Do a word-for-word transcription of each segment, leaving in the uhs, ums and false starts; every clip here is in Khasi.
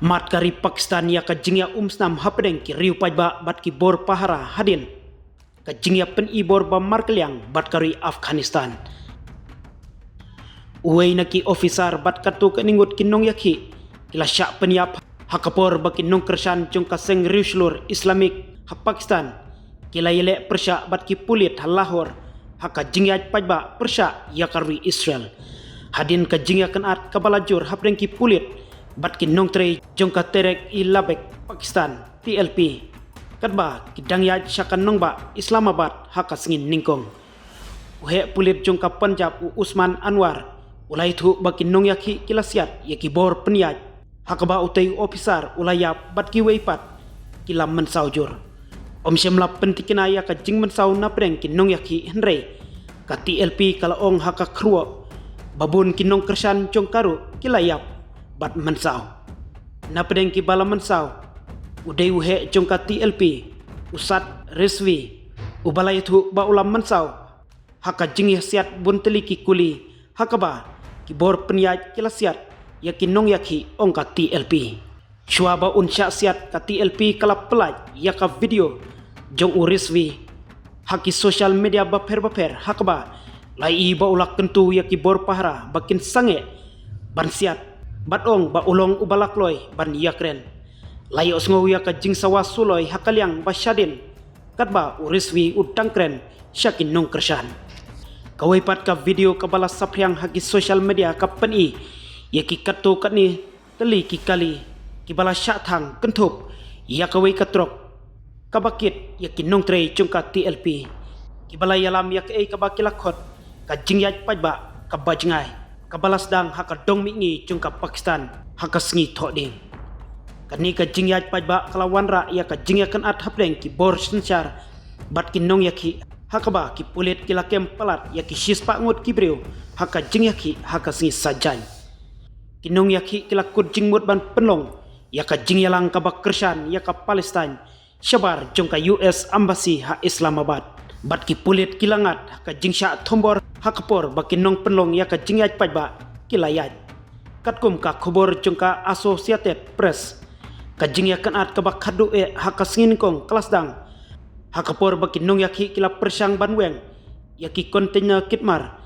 Mad ka ri Pakistan ïa ka jingïaumsnam hapdeng ki riew paidbah bad ki bor pahara hadien ka jingïapyni bor ba markylliang bad ka ri Afghanistan. Uwei na ki officer bad katto katne ngut ki nongïakhih ki la shah pynïap ha ka por ba ki nongkyrshan jong ka seng riewshlur Islamic ha Pakistan ki la ïaleh pyrshah bad ki pulit ha Lahore ha ka jingïaid paidbah pyrshah ïa ka ri Israel. Hadien ka jingïakynad kaba la jur hapdeng ki pulit bad ki nongtrei jong ka Tehreek-e-Labbaik Pakistan, T L P, katba ki dang ïaid sha ka nongbah Islamabad ha ka sngi nyngkong. U heh pulit jong ka Punjab, u Usman Anwar, u la ïathuh ba ki nongïakhih ki la siat ïa ki bor pynïaid, ha kaba utei u officer u la ïap bad kiwei pat ki la mynsaw jur. Ym shym la pyntikna ïa ka jingmynsaw napdeng ki nongïakhih, hynrei ka T L P ka la ong ha ka kyrwoh ba bun ki nongkyrshan jong ka ruh ki la ïap bad mynsaw. Napdeng kiba la mynsaw, u dei u heh jong ka T L P, u Saad Rizvi, uba la ïathuh ba u la mynsaw ha ka jingïasiat bun tylli ki kuli, ha kaba ki bor pynïaid ki la siat ïa ki nongïakhih, ong ka T L P. Shuwa ba un shah siat, ka T L P ka la pyllait ïa ka video jong u Rizvi ha ki social media bapher bapher, ha kaba la ïohi ba u la kyntu ïa ki bor pahara ba kin sangeh ban siat, bad ong ba u long uba la kloi ban ïakren. La ïohsngew ïa ka jingsawa suloi ha ka liang ba shadien, katba u Rizvi u dang kren sha ki nongkyrshan. Kawei pat ka video kaba la saphriang ha ki social media ka pyni ïa ki katto katne tylli ki kali kiba la shah thang kynthup ïa kawei ka trok kaba kit ïa ki nongtrei jong ka T L P, kiba la ïalam ïa kaei kaba ki la khot ka jingïaid paidbah kaba jngai, kaba la sdang ha ka dong mihngi jong ka Pakistan ha ka sngi Thohdieng. Kane ka jingïaid paidbah ka la wanrah ïa ka jingïakynad hapdeng ki bor synshar bad ki nongïakhih, ha kaba ki pulit ki la kem palat ïa ki shispah ngut ki briew ha ka jingïakhih ha ka sngi Saitjaiñ. Ki nongïakhih ki la kut jingmut ban pynlong ïa ka jingïalang kaba kyrshan ïa ka Palestine shabar jong ka U S Embassy ha Islamabad, bad ki pulit ki la ngat ha ka jingshah thombor ha ka por ba ki nongpynlong ïa ka jingïaid paidbah ki la ïaid. Katkum ka khubor jong ka Associated Press, ka jingïakynad kaba khatduh eh ha ka sngi nyngkong ka la sdang ha ka por ba ki nongïakhih ki la pyrshang ban weng ïa ki container kit mar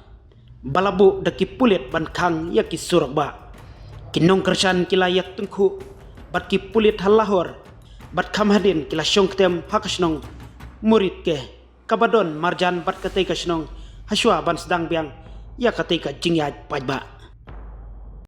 ba la buh da ki pulit ban khang ïa ki surok bah. Ki nongkyrshan ki la ïatyngkhuh bad ki pulit ha Lahore, bad kham hadien ki la shong ktem ha ka shnong Muridkeh, kaba don marjan bad katei ka shnong, hashwa ban sdang biang ïa katei ka jingïaid paidbah.